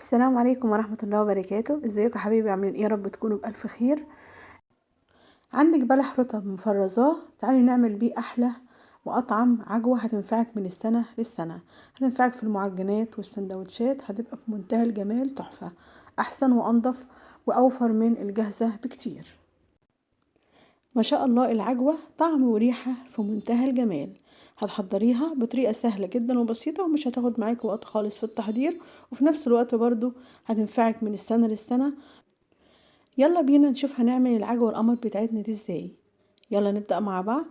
السلام عليكم ورحمة الله وبركاته. ازيكم يا حبايبي؟ عاملين ايه؟ يا رب تكونوا بألف خير. عندك بلح رطب مفرزاه، تعالي نعمل بيه احلى واطعم عجوة هتنفعك من السنة للسنة، هتنفعك في المعجنات والسندوتشات، هتبقى في منتهى الجمال، تحفة، احسن وانضف واوفر من الجاهزة بكتير. ما شاء الله العجوة طعم وريحة في منتهى الجمال. هتحضريها بطريقة سهلة جدا وبسيطة، ومش هتاخد معاك وقت خالص في التحضير، وفي نفس الوقت برضو هتنفعك من السنة للسنة. يلا بينا نشوف هنعمل العجوة القمر بتاعتنا دي ازاي. يلا نبدأ مع بعض.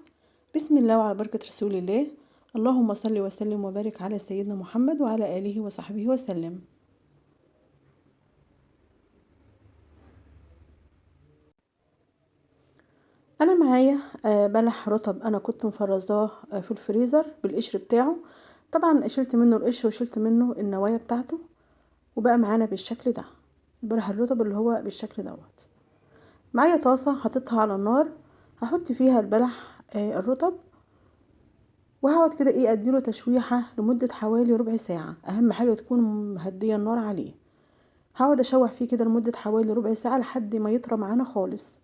بسم الله وعلى بركة رسول الله، اللهم صل وسلم وبارك على سيدنا محمد وعلى آله وصحبه وسلم. انا معايا بلح رطب انا كنت مفرزاه في الفريزر بالقشر بتاعه، طبعا شلت منه القشر وشلت منه النوايا بتاعته، وبقى معانا بالشكل ده البلح الرطب اللي هو بالشكل دوت. معايا طاسه حطيتها على النار، هحط فيها البلح الرطب، وهقعد كده ايه اديله تشويحه لمدة حوالي ربع ساعة. اهم حاجة تكون مهديه النار عليه. هقعد اشوح فيه كده لمدة حوالي ربع ساعة لحد ما يطرى معانا خالص،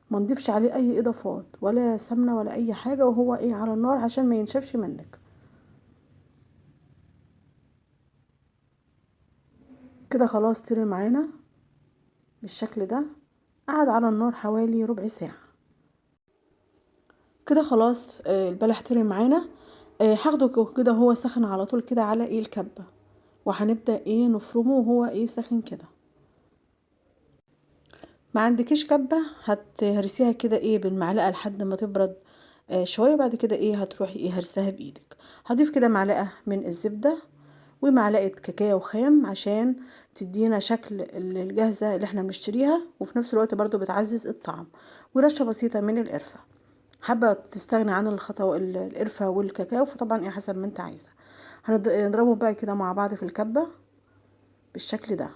ما نضيفش عليه اي اضافات ولا سمنه ولا اي حاجة، وهو ايه على النار عشان ما ينشفش منك. كده خلاص طري معانا بالشكل ده، قعد على النار حوالي ربع ساعة. كده خلاص البلح طري معانا. هاخده كده هو سخن على طول كده على ايه الكبه، وهنبدا ايه نفرمه وهو ايه سخن كده. ما عندكيش كبه هتهرسيها كده ايه بالمعلقه لحد ما تبرد شوية، بعد كده ايه هتروحي ايه هرسها بايدك. هضيف كده معلقه من الزبدة ومعلقة كاكاو خام عشان تدينا شكل الجاهزة اللي احنا بنشتريها، وفي نفس الوقت برضو بتعزز الطعم، ورشه بسيطة من القرفه. حابة تستغني عن الخطوة القرفه والكاكاو فطبعا ايه حسب ما انت عايزه. هنضربهم بقى كده مع بعض في الكبه بالشكل ده،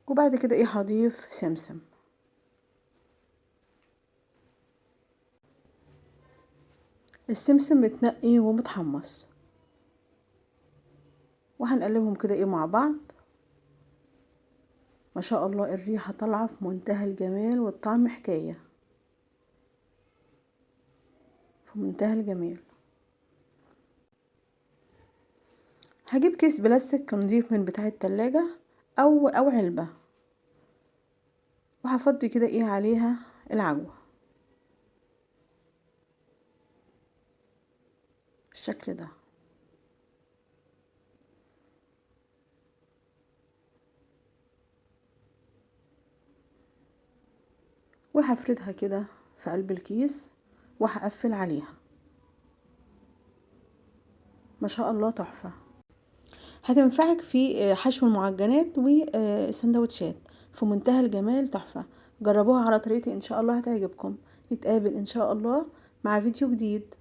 وبعد كده ايه هضيف سمسم. السمسم متنقي ومتحمص، وهنقلبهم كده ايه مع بعض. ما شاء الله الريحة طالعة في منتهى الجمال، والطعم حكاية في منتهى الجمال. هجيب كيس بلاستيك نضيف من بتاع التلاجة او علبة، وهفضي كده ايه عليها العجوة بالشكل ده. وهفردها كده في قلب الكيس وهقفل عليها. ما شاء الله تحفة، هتنفعك في حشو المعجنات والسندوتشات في منتهى الجمال، تحفة. جربوها على طريقتي ان شاء الله هتعجبكم. نتقابل ان شاء الله مع فيديو جديد.